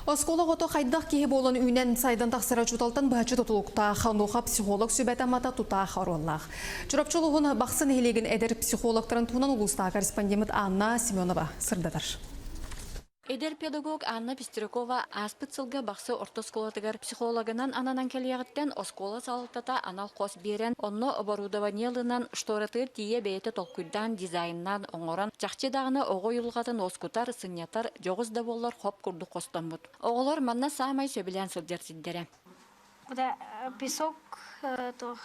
Оскуола оҕото хайдах киһи буолан үүнэн сайдан тахсара учууталтан быһаччы тутулуктаах, онуоха психолог сүбэтэ-амата тутаах оруоллаах. Чурапчы улууһун Бахсы нэһилиэгин эдэр психологтарын туһунан улуустааҕы корреспондеммыт Анна Семенова сырдатар. Эдэр педагог Анна Пестрякова ааспыт сылга Бахсы орто оскуолатыгар психологынан ананан кэлиэҕиттэн оскуола салалтата анал хос биэрэн, онно оборудование ылынан, шторатыгар тиийэ бэйэтэ толкуйдаан, дизайннаан оҥорон, чахчы даҕаны оҕо уйулҕатын уоскутар, сынньатар, дьоҕус да буоллар хоп курдук хостоммут. Оҕолор манна саамай сөбүлээн сылдьар сирдэрэ. Куда песок туох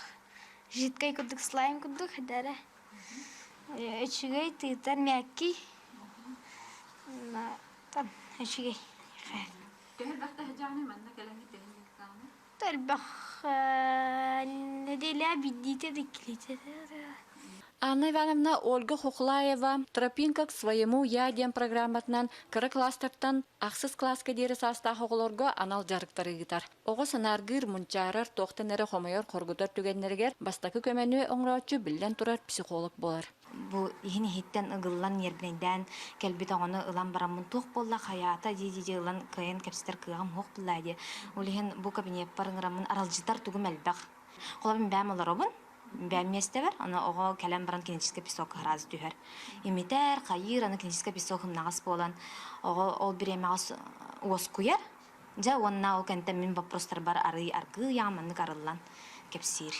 жидкай курдук слайм курдук дара үчүгэй тыытар мягкий там үчүгэй Төһө элбэх таһдьааны манна кэлэн Элбэх нэдиэлэ биирдиитэ да иккилиитэ Анна Ивановна Ольга Хохлаева «Тропинка к своему я» диэн программатынан кыра класстартан ахсыс кылааска диэри саастаах оҕолорго анал дьарыктары ыытар. Оҕо санааргыыр, мунчаарар, туохтан эрэ хомойор, хоргутар түгэннэригэр бастакы көмөнү оҥорооччу биллэн турар психолог буолар. Бу иһин иһиттэн ыгыллан ньиэрбинэйдээн кэлбит оҕону ылан бараммын туох буолла хайаата дии дии ылан кыайан кэпсэтэр кыаҕым суох буолла дии. Ол иһин бу кабинеппар ыҥыраммын аралдьытар тугум элбэх. Холобур бэйэм олоробун, бэйэм миэстэбэр, аны оҕо кэлэн баран клиническэй песок сразу түһэр. Имитэр, хайыыр, аны клиническэй песок ымнаҕас буолан оҕо ол бириэмэҕэ уоскуйар. Дьэ уонна ол кэнтэн мин вопростарбар арый аргыый маннык арыллан кэпсиир.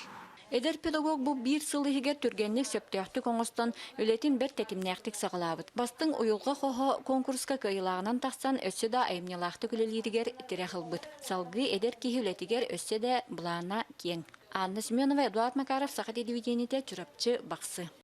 Эдэр педагог бу биир сыл иһигэр түргэнник сөптөөхтүк оҥостон, үлэтин бэрт тэтимнээхтик саҕалаабыт. Бастыҥ уйулҕа хоһо конкурска кыайыылааҕынан тахсан, өссө да айымньылаахтык үлэлииригэр тирэх ылбыт. Салгыы эдэр киһи үлэтигэр өссө да былаана киэҥ. Анна Семенова, Эдуард Макаров, Саха телевидениетэ, Чурапчы, Бахсы.